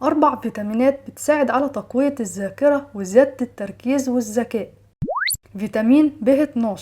4 فيتامينات بتساعد على تقوية الذاكرة وزيادة التركيز والذكاء. فيتامين ب12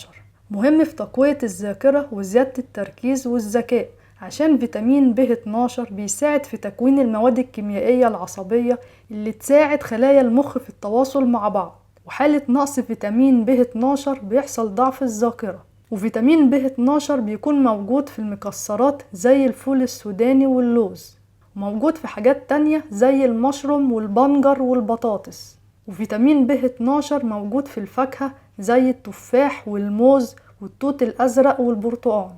مهم في تقوية الذاكرة وزيادة التركيز والذكاء، عشان فيتامين ب12 بيساعد في تكوين المواد الكيميائية العصبية اللي تساعد خلايا المخ في التواصل مع بعض، وحالة نقص فيتامين ب12 بيحصل ضعف الذاكرة. وفيتامين ب12 بيكون موجود في المكسرات زي الفول السوداني واللوز، وموجود في حاجات تانية زي المشروم والبنجر والبطاطس. وفيتامين ب12 موجود في الفاكهة زي التفاح والموز والتوت الأزرق والبرتقال.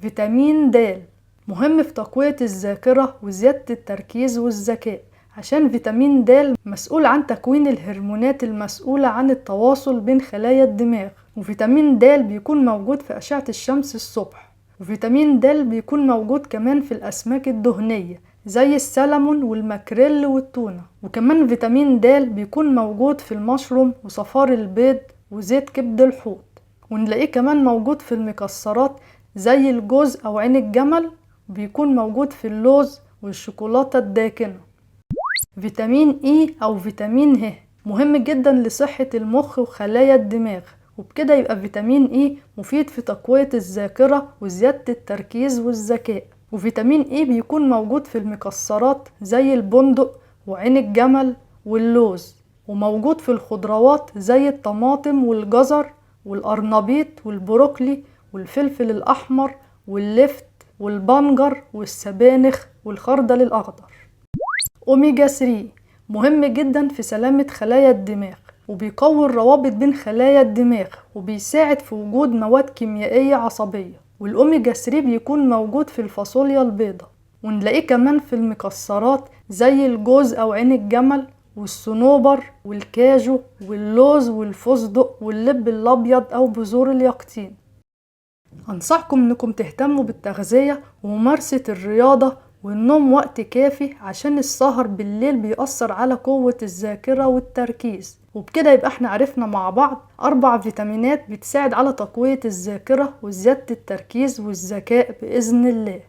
فيتامين د مهم في تقوية الذاكرة وزيادة التركيز والذكاء، عشان فيتامين د مسؤول عن تكوين الهرمونات المسؤولة عن التواصل بين خلايا الدماغ. وفيتامين د بيكون موجود في أشعة الشمس الصبح. وفيتامين د بيكون موجود كمان في الأسماك الدهنية زي السلمون والماكريل والتونة. وكمان فيتامين د بيكون موجود في المشروم وصفار البيض وزيت كبد الحوت. ونلاقيه كمان موجود في المكسرات زي الجوز أو عين الجمل، بيكون موجود في اللوز والشوكولاتة الداكنة. فيتامين إي أو فيتامين ه مهم جدا لصحة المخ وخلايا الدماغ، وبكده يبقى فيتامين إي مفيد في تقوية الذاكرة وزيادة التركيز والذكاء. وفيتامين إي بيكون موجود في المكسرات زي البندق وعين الجمل واللوز، وموجود في الخضروات زي الطماطم والجزر والقرنبيط والبروكلي والفلفل الأحمر واللفت والبنجر والسبانخ والخردل الأخضر. أوميجا 3 مهم جدا في سلامة خلايا الدماغ، وبيقوي الروابط بين خلايا الدماغ، وبيساعد في وجود مواد كيميائية عصبية. والأوميجا 3 بيكون موجود في الفاصوليا البيضاء، ونلاقيه كمان في المكسرات زي الجوز أو عين الجمل والصنوبر والكاجو واللوز والفستق واللب الأبيض أو بذور اليقطين. أنصحكم إنكم تهتموا بالتغذية وممارسة الرياضة والنوم وقت كافي، عشان السهر بالليل بيأثر على قوة الذاكرة والتركيز. وبكده يبقى احنا عرفنا مع بعض 4 فيتامينات بتساعد على تقوية الذاكرة وزيادة التركيز والذكاء بإذن الله.